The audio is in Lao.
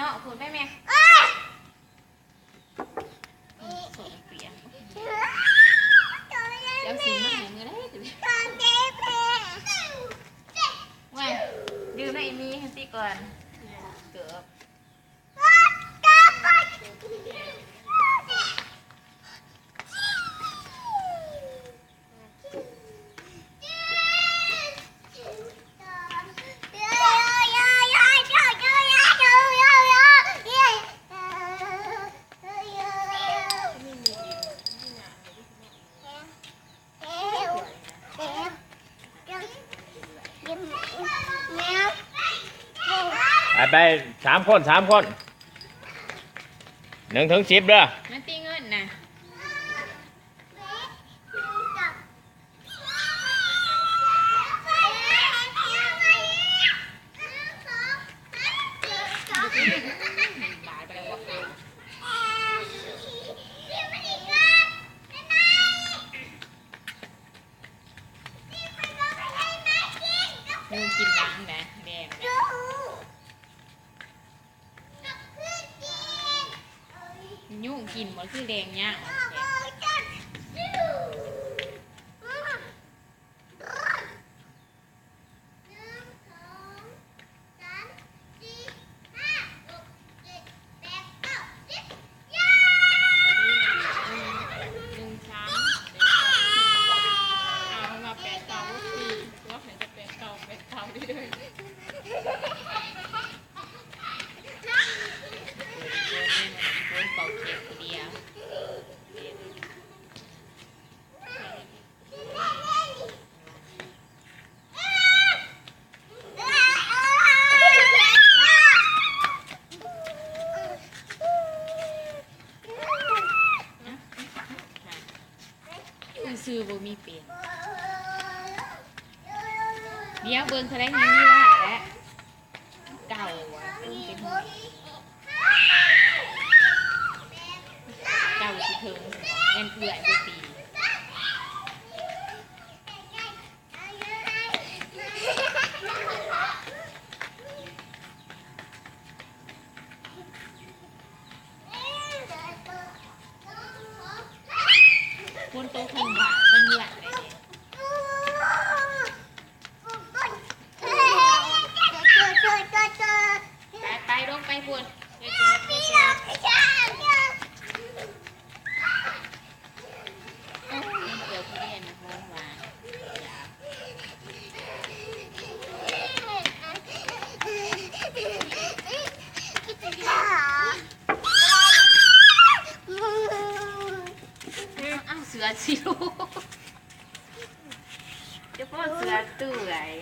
ນອກພຸ້ນໄປແມ່. ໂອ້ຍ ເປີຍ ເຈົ້າຊິມາໃຫ້ມື້ໃດ? ວ້າຍ ດື່ມໃນອີ່ມີຫັ້ນຕິກ່ອນ ເກີບ. ໄປ ໄປ ສາມຄົນ ສາມຄົນ ໜຶ່ງເຖິງສິບເດີ. ມາຕີເງິນນະ. ຍຸງກິນຫຼັງນະ ແດງນະ. ຍຸງກິນບໍ່ ຄືແດງຍາວແທ້. ຊື່ໆ ບໍ່ມີເປັນ. ດຽວເບິ່ງເທົ່າໃດຍັງມີວ່າແຫຼະ. ເກົ້າ ເກົ້າຊິເຖິງ ແມ່ນເອື້ອຍບໍ່ຕີ. ຝົນຕົກທັງບ້ານທັງເຮືອນເລີຍ. ໄປໆ ລົງໄປພຸ້ນ. ອ້າວ ເສືອຊິລຸກ. ຈະພໍເສືອເປືອຍ.